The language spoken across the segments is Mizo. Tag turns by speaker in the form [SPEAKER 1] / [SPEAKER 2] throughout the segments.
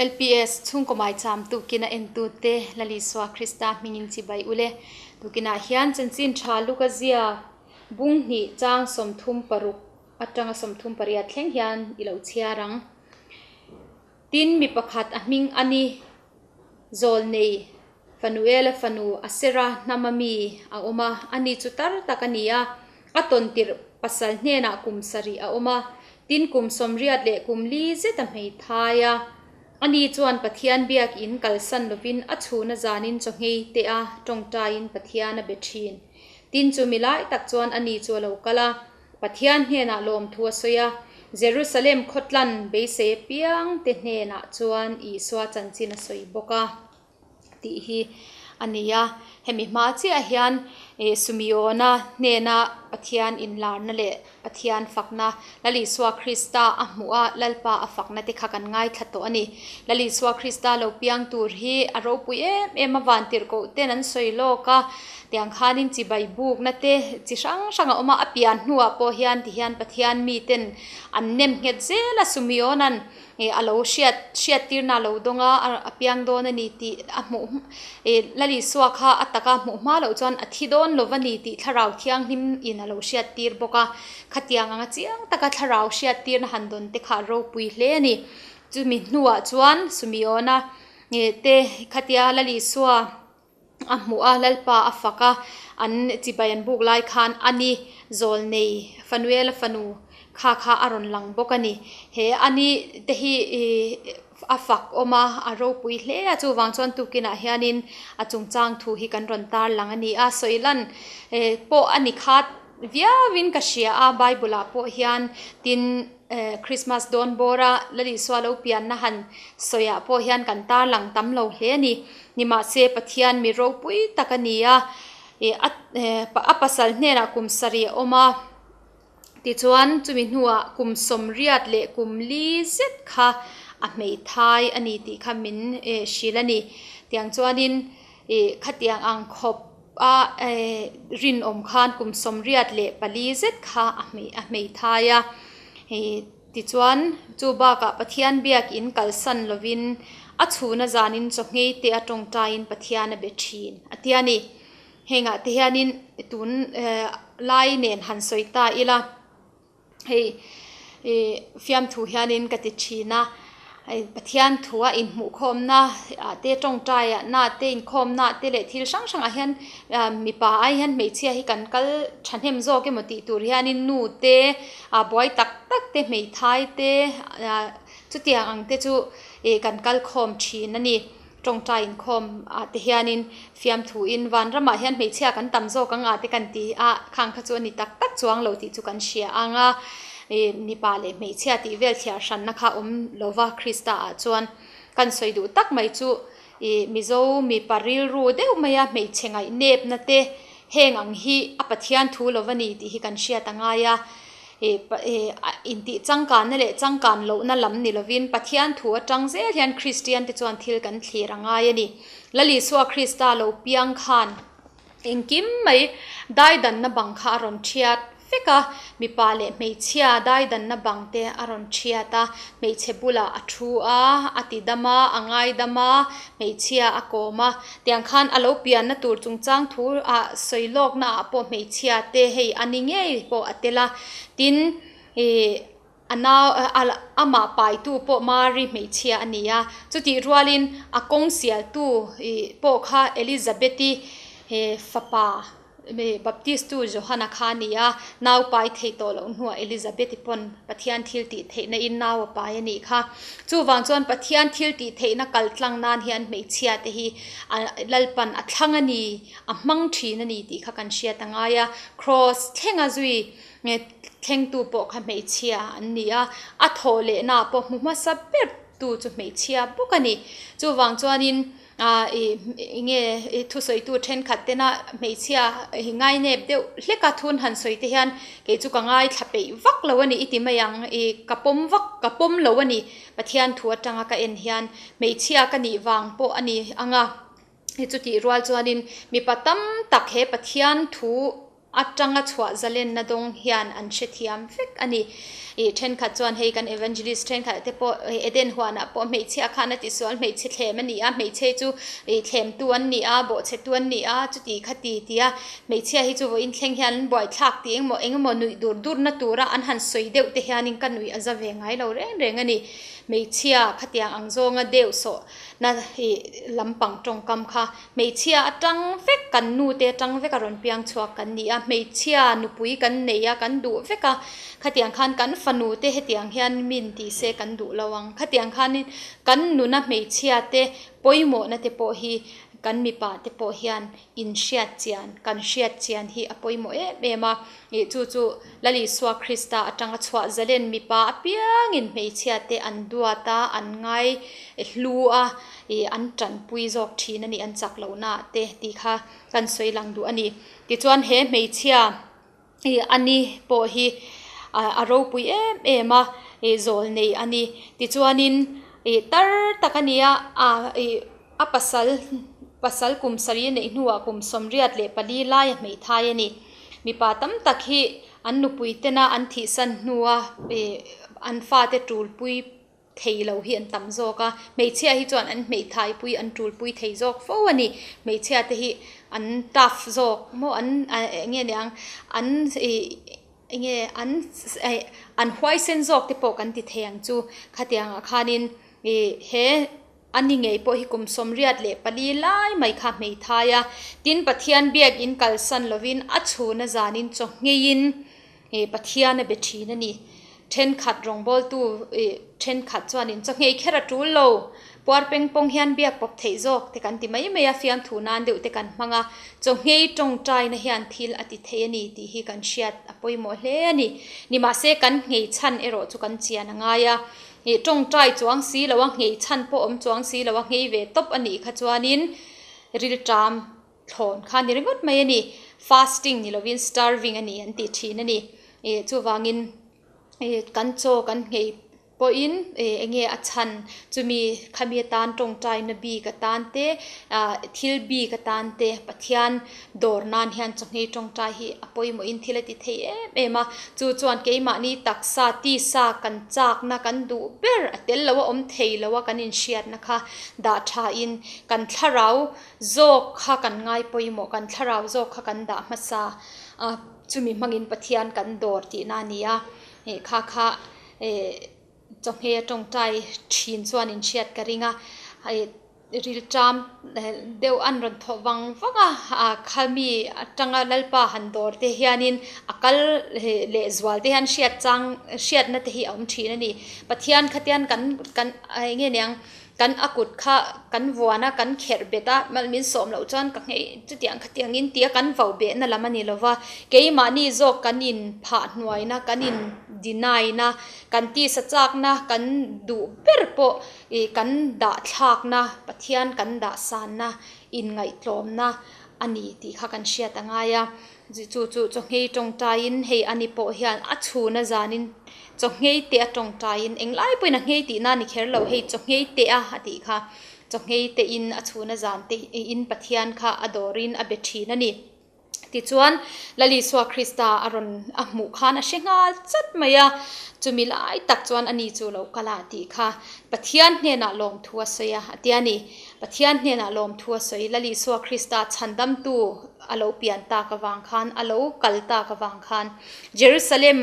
[SPEAKER 1] LPS chhungkaw maicham tukina entute Lalisua Krista hmingin chibai ule. Tukinah hian chanchin tha luka zia bung hnih chang 36 atanga 38 thleng hian i lo chhiar ang. Tin, mi pakhat a hming a ni, Zawlnei Fanuela fanu Asera hnama mi a awm a, ani chu tar tak a ni a, a tawn tirh pasal hnenah kum sarih a awm a, tin kum 84 leh kum li zet a hmeithai a. Ani chuan Pathian biakin kalsan lovin a chhuna zanin chawngei te a tawngtaiin Pathian a be thin. Tin chu mi lai tak chuan ani chu a lo kal a, Pathian hnenah lawmthu a sawi a, Jerusalem khawtlan beisei apiang te hnenah chuan Isua chanchin a sawi bawk a tih hi a ni a. Hemi hma chiah hian Sumiona hnena Pathian inlarna leh Pathian fakna Lal Isua Krista a hmuh a, Lalpa a fakna te kha kan ngaithla tawh a ni. Lal Isua Krista lo piang tur hi a ropui em em a, vantirhkoh ten an sawi lawk a, tiang khanin chibai bukna te chi hrang hrang a awm a, a pian hnuah pawh hian tihian Pathian miten an nem nghet zel a, Sumeona'n a lo hriat hriat tirna a lo dawng a, a piang dawn a ni tih a hmuh Lal Isua kha a taka hmuh hma loh chuan a thi dawn lo a ni tih thlarau thianghlim in a lo hriat tir bawk a, khatiang anga chiang taka thlarau hriat tirna han dawn te kha a ropui hle a ni. Chumi hnuah chuan Sumiona te khatia Lal Isua a hmuh a, Lalpa a fak a, an chibai an buk lai khan a ni Zawlnei Fanuela fanu kha kha a rawn lang bawk a ni. He a ni te hi a fak awm a, a ropui hle a, chuvang chuan tukinah hianin a chungchang thu hi kan rawn tar lang a ni a, sawi lan pawh a ni khat viauin ka hria a, Bible ah pawh hian tin Christmas dawn bawra Lal Isua lo pianna han sawiah pawh hian kan tar lang tam lo hle a ni. Nimahse Pathian mi ropui tak a ni a, a pasal hnenah kum sarih a awm a, tichuan chumi hnuah kum 84 leh kum li zet kha a hmeithai a ni tih kha min hrilh a ni. Tiang chuanin khatiang ang khawp a rinawm khan kum 84 zet kha a hmeithai a. Tichuan, chu bakah Pathian biakin kalsan lovin a chhuna zanin chawngei te a tawngtaiin Pathian a be thin a ti a ni. Hengah te hianin tun lai nen han sawi ta ila, hei fiamthu hianin ka ti thin a, Pathian thua inhmuhkhawmna ah te tawngtaiah na te inkhawmna te leh thil hrang hrangah hian mipa ai hian hmeichhia hi kan kal thahnem zawk emaw tih tur hianin nu te ah buai tak tak te hmeithai te ah chutiang ang te chu ih kan kal khawm thin a ni tawngtai inkhawm ah te hianin fiamthu in vanramah hian hmeichhia kan tam zawk ang ah te kan ti a khang kha chu a ni tak tak chuang lo tih chu kan hria ang a ih mipa leh hmeichhia tih vel thliar hranna kha awm lova Krista ah chuan kan sawi duh tak mai chu ih Mizo mipa rilru deuh mai a hmeichhe ngaihnepna te heng ang hi a Pathian thu lova ni tih hi kan hriat a ngai a ih ih intih changkanna leh changkan lohna lam ni lovin Pathian thu atang zel hian Kristian te chuan thil kan thlir a ngai a ni. Lal Isua Krista lo piang khan engkim mai daidanna bang kha a rawn thiat vek a, mipa leh hmeichhia daidanna bang te a rawn thiat a, hmeichhe bulah a thu a, a ti dam a, a ngaidam a, hmeichhia a kawm a, tiang khan a lo pianna tur chungchang thu ah sawi lawkna ah pawh hmeichhia te hei a ni ngei pawh a tel a, tin ih a nau amah paitu pawh Mari hmeichhia a ni a, chutih rualin a kawng sialtu ih pawh kha Elizabeth-i fapa Baptist tu Johana kha a ni a, nau pai theih tawh loh hnuah Elizabeth-i pawn Pathian thil tih theihna in nau a pai a nih kha. Chuvang chuan Pathian thil tih theihna kal tlang nan hian hmeichhia te hi Lalpan a thlang a ni, a hmang thin a ni tih kha kan hriat a ngai a. Kraws thlenga zui thlengtu pawh kha hmeichhia an ni a, a thawh lehna pawh hmu hmasa ber tu chu hmeichhia bawk a ni. Chuvang chuanin Ah ih enge thusawitu thenkhat tena hmeichhia hi ngainep deuh hlek a thun han sawi te hian kei chu ka ngaithla peih vak lo a ni i ti mai ang ih ka pawm vak ka pawm lo a ni Pathian thu atanga ka en hian hmeichhia ka nih vang pawh a ni ang a chutih rual chuanin mipa tam tak he Pathian thu. Atanga chhuah zalenna dawng hian an hrethiam vek a ni. Ih thenkhat chuan hei kan evangelist thenkhat te pawh Eden huanah pawh hmeichhia khan a tisual hmeichhe thlem a ni a, hmeichhe chu ih thlemtu an ni a, bawhchhetu an ni a, chuti kha ti ti a, hmeichhia hi chu vawiin thleng hian an buaithlak tih engemaw engemaw nuih dur durna tura an han sawi deuh te hianin ka nuih a za ve ngai lo reng reng a ni. Hmeichhia khatiang ang zawnga deuh sawh na ih lampang tawngkam kha Hmeichhia atang vek kan nu te atang vek a rawn piang chhuak kan ni a, hmeichhia nupui kan nei a, kan duh vek a, khatiang khan kan fanu te hetiang hian min ti se kan duh lo ang, khatiang khanin kan nuna hmeichhia te pawimawhna te pawh hi kan mipa te pawh hian inhriat chian, kan hriat chian hi a pawimawh em em a, ih chu chu Lal Isua Krista atanga chhuah zalen mipa apiangin hmeichhia te an duat a, an ngai hlu a, ih an tanpui zawk thin a ni, an chak lohna ah te tih kha kan sawi lang duh a ni. Tichuan he hmeichhia ih a ni pawh hi a ropui em em a, ih zawl nei a ni. Tichuanin ih tar tak a ni a, ih a pasal pasal kum sarih a neih hnuah kum 84 laia hmeithai a ni. Mipa tam tak hi an nupui tena an thihsan hnua ih an fate tulpui thei lo hi an tam zawk a, hmeichhia hi chuan an hmeithaipui an tulpui thei zawk fo a ni. Hmeichhia te hi an tough zawk maw an eng nge niang an ih eng nge an eh an huaisen zawk te pawh kan ti thei ang chu khatiangah khanin ih he. A ni ngei pawh hi kum 84 lai mai kha hmeithai a, tin Pathian biakin kalsan lovin a chhuna zanin chaw ngheiin Pathian a be thin a ni. Thenkhat rawngbawltu thenkhat chuanin chaw nghei kher a tul lo, puar peng pawng hian biak pawp theih zawk te kan ti mai mai a, fiamthu nan deuh te kan hmang a, chaw nghei tawngtaina hian thil a ti thei a ni tih hi kan hriat a pawimawh hle a ni. Nimahse kan nghei chhan erawh chu kan chian a ngai a. Ih tawngtai chuang si lo a, nghei chhan pawh awm chuang si lo a, nghei ve tawp a nih kha chuanin rilṭam thlawn kha a ni ringawt mai a ni. Fasting ni lovin starving a ni an tih thin a ni. Ih chuvangin ih kan chaw kan nghei pawhin ih eng nge a chhan chumi khami atan tawngtaina bik atan te ah thil bik atan te Pathian dawr nan hian chaw nghei tawngtai hi a pawimawhin thil a ti thei em em a. Chu chuan keimahni taksa tisa kan chakna kan duh ber a tel lo a awm thei lo a kan inhriatna kha dah thain kan thlarau zawk kha kan ngai pawimawh kan thlarau zawk kha kan dah hmasa a chumi hmangin Pathian kan dawr tihna a ni a ih kha kha eh chawhmeh a tawngtai thin chuan inhriat ka ring a ih. Rilṭam deuh an rawn thawh vang vang a, a khami atanga Lalpa han dawr te hianin a kal leh zual te hian hriat chang hriatna te hi a awm thin a ni. Pathian khatian kan kan eng nge niang kan a kut kha kan vuan a kan kherh bet a min sawm loh chuan ka nghei chutiang khatiangin tia kan vau behna lam a ni lo va, keimahni zawk kan in phah hnuaina kan in deny na kan tisa chakna kan duh ber pawh Ih kan dah thlakna, Pathian kan dah sanna, inngaihtlawmna a ni tih kha kan hriat a ngai a. Chu chu chawhngei tawngtaiin hei ani pawh hian a chhuna zanin chawhngei te a tawngtaiin englai pawhin a nghei tihna a ni kher lo, hei chawhngei te a a tih kha chawhngei te in a chhuna zan te in Pathian kha a dawrin a be thin a ni. Tichuan, Lal Isua Krista a rawn a hmuh khan a hre nghal chat mai a, chumi lai tak chuan ani chu lo kal a tih kha Pathian hnenah lawmthu a sawi a, a ti a ni. Pathian hnenah lawmthu a sawi, Lal Isua Krista chhandamtu a lo pian tak avang khan, a lo kal tak avang khan Jerusalem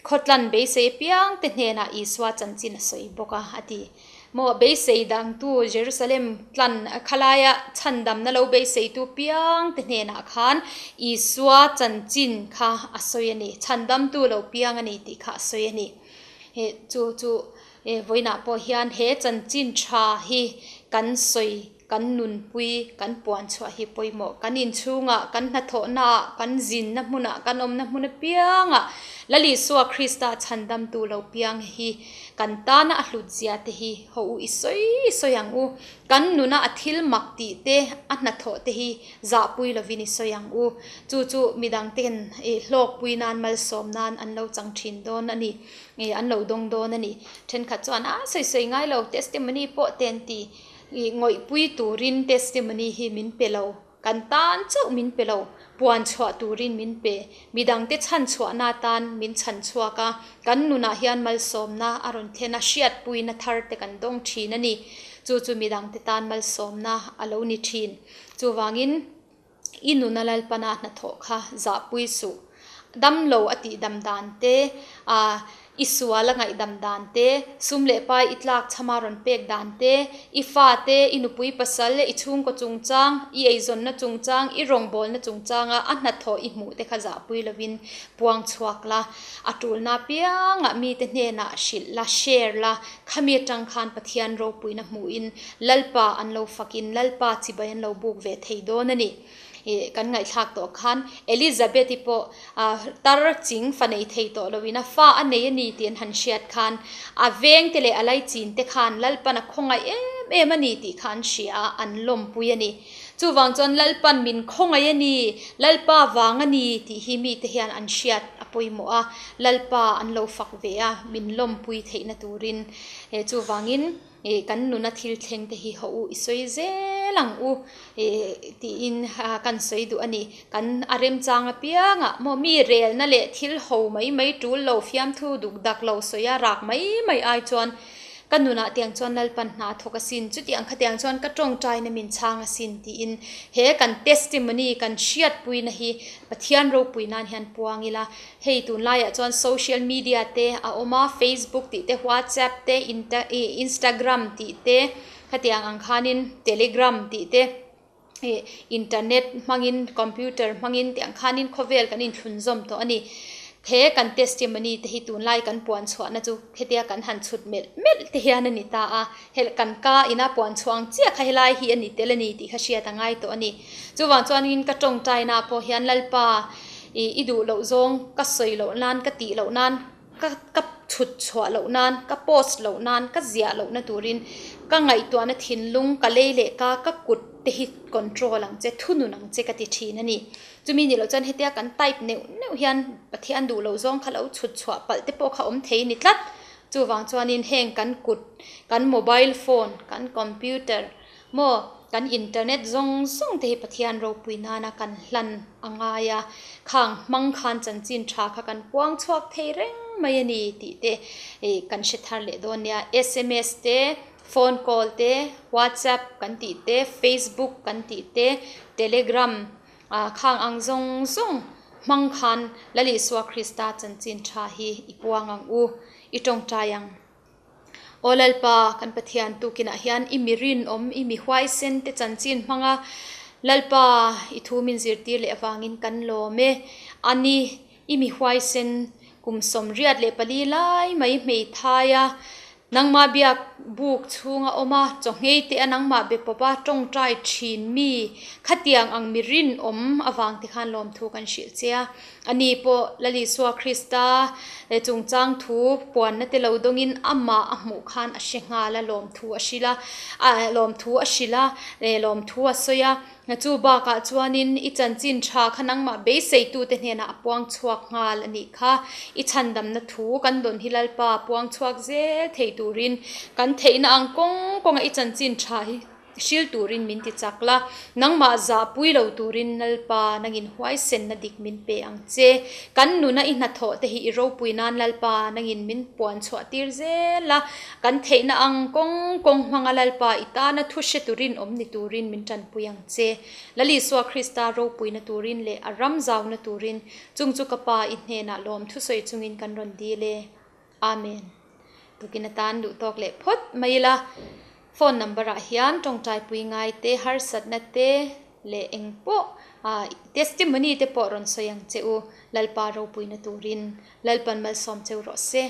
[SPEAKER 1] khawtlan beisei apiangte hnenah Isua chanchin a sawi bawk a, a ti. Maw beisei dangtu Jerusalem tlan khalaia chhandamna lo beiseitu piangte hnenah khan Isua chanchin kha a sawi a ni, chhandamtu lo piang a ni tih kha a sawi a ni. He chu chu vawiinah pawh hian he chanchin tha hi kan sawi, kan nunpui, kan puan chhuah hi pawimawh. Kan inchhungah, kan hnathawhnaah, kan zinna hmunah, kan awmna hmun apiangah Lal Isua Krista chhandamtu lo piang hi Kan tana a hlut zia te hi haw u i sawi i sawi ang u. Kan nuna a thil mak tih te, a hnathawh te hi zahpui lovin i sawi ang u. Chu chu midang ten i hlawkpui nan malsawm nan an lo chang thin dawn a ni, i an lo dawng dawn a ni. Thenkhat chuan a sawi sawi ngai lo testimony pawh ten ti i ngawihpui turin testimony hi min pe lo. Kan tan chauh min pe lo, puan chhuah turin min pe. Midangte chhan chhuahna atan min chhan chhuak a, kan nunah hian malsawmna a rawn thlen a, hriatpuina thar te kan dawng thin a ni. Chu chu midangte tan malsawmna a lo ni thin. Chuvangin i nuna Lalpana hnathawh kha zahpui suh. Damlo a tihdam dan te, i sual a ngaihdam dan te, sum leh pai i tlak chhama rawn pek dan te, i fa te, i nupui pasal, i chhungkaw chungchang, i eizawnna chungchang, i rawngbawlna chungchanga a hnathawh i hmuh te kha zahpui lovin puang chhuak la. A tulna apiangah mite hnenah hrilh la, share la, khami atang khan Pathian ropuina hmuhin Lalpa an lo fakin Lalpa chibai an lo buk ve thei dawn a ni. Ih kan ngaihthlak tawh khan Elizabeth-i pawh tar ching fa nei thei tawh loin a fa a nei a ni tih an han hriat khan a vengte leh a laichin te khan Lalpan a khawngaih em em a ni tih kha an hria a, an lawmpui a ni. Chuvang chuan Lalpan min khawngaih a ni, Lalpa vang a ni tih hi mite hian an hriat a pawimawh a, Lalpa an lo fak ve a, min lawmpui theihna turin. Chuvangin. Ih kan nuna thil thleng te hi haw u i sawi zel ang u ih tiin kan sawi duh a ni. Kan a remchang apiangah maw mi relna leh thil ho mai mai tul lo fiamthu duk dak lo sawi a rak mai mai ai chuan ka nunah tiang chuan Lalpan hna thawk asin chutiang khatiang chuan ka tawngtaina min chhang asin tiin he kan testimony kan hriatpuina hi Pathian ropui nan hian puang ila. Hei tunlaiah chuan social media te a awm a, Facebook tih te, WhatsApp te, Instagram tih te, khatiang ang khanin Telegram tih te, ih internet hmangin computer hmangin tih ang khanin khawvel kan inthlunzawm tawh a ni. He kan testimony te hi tunlai kan puan chhuahna chu hetia kan han chhut melh melh te hian a ni ta a, hel kan ka ina puan chhuah ang chiah kha helai hi a ni tel a ni tih kha hriat a ngai tawh a ni. Chuvang chuanin ka tawngtaina pawh hian Lalpa ih i duh loh zawng ka sawi loh nan ka tih loh nan ka ka chhut chhuah loh nan ka post loh nan ka ziah loh na turin ka ngaihtuahna thinlung ka lei leh ka ka kut te hi control ang che thunun ang che ka ti thin a ni. Chumi nih loh chuan hetia kan type neuh neuh hian Pathian duh loh zawng kha lo chhut chhuah palh te pawh kha awm thei a ni tlat. Chuvang chuanin heng kan kut kan mobile phone kan computer Maw, kan internet zawng zawng te hi Pathian ropui nana kan hlan a ngai a, khang hmang khan chanchin tha kha kan puang chhuak thei reng mai a ni tih te ih kan hre thar leh dawn nia. Sms te, phone call te, whatsapp kan tih te, facebook kan tih te, telegram ah khang ang zawng zawng hmang khan Lal Isua Krista chanchin tha hi i puang ang u, i tawngtai ang. Aw Lalpa, kan Pathian tukinah hian i mi rinawm, i mi huaisen te chanchin hmanga Lalpa i thu min zirtir leh avangin kan lawm e. Ani, i mi huaisen kum 84 lai mai hmeithai a, nangmah biak buk chhunga awm a, chawngei te a nangmah be pawp a tawngtai thin mi, khatiang ang mi rinawm avang te khan lawmthu kan hrilh che a. Ani pawh Lal Isua Krista chungchang thu puanna te lo dawngin amah a hmuh khan a hre nghal a, lawmthu a hrilh a, lawmthu a hrilh a, lawmthu a sawi a. Chu bakah chuanin i chanchin tha kha nangmah beiseitute hnenah a puang chhuak nghal a nih kha. I chhandamna thu kan dawn hi Lalpa puang chhuak zel thei turin kan theihna ang kawng kawnga i chanchin tha hi Hril turin min ti chak la, nangmah zah pui lo turin Lalpa nangin huaisenna dik min pe ang che. Kan nuna i hnathawh te hi i ropui nan Lalpa nangin min puan chhuah tir zel a, kan theihna ang kawng kawng hmanga Lalpa i tana thu hre turin awm ni turin min tanpui ang che. Lal Isua Krista ropuina turin leh a ram zauna turin chung chu ka Pa i hnenah lawm thusawi chungin kan rawn dil e. Amen. Tukin atan duh tawk leh phawt mai ila, phone number ah hian tawngtai pui ngai te, harsatna te leh eng pawh testimony te pawh rawn sawi ang che u, Lalpa ropuina turin Lalpan malsawm cheu rawh se.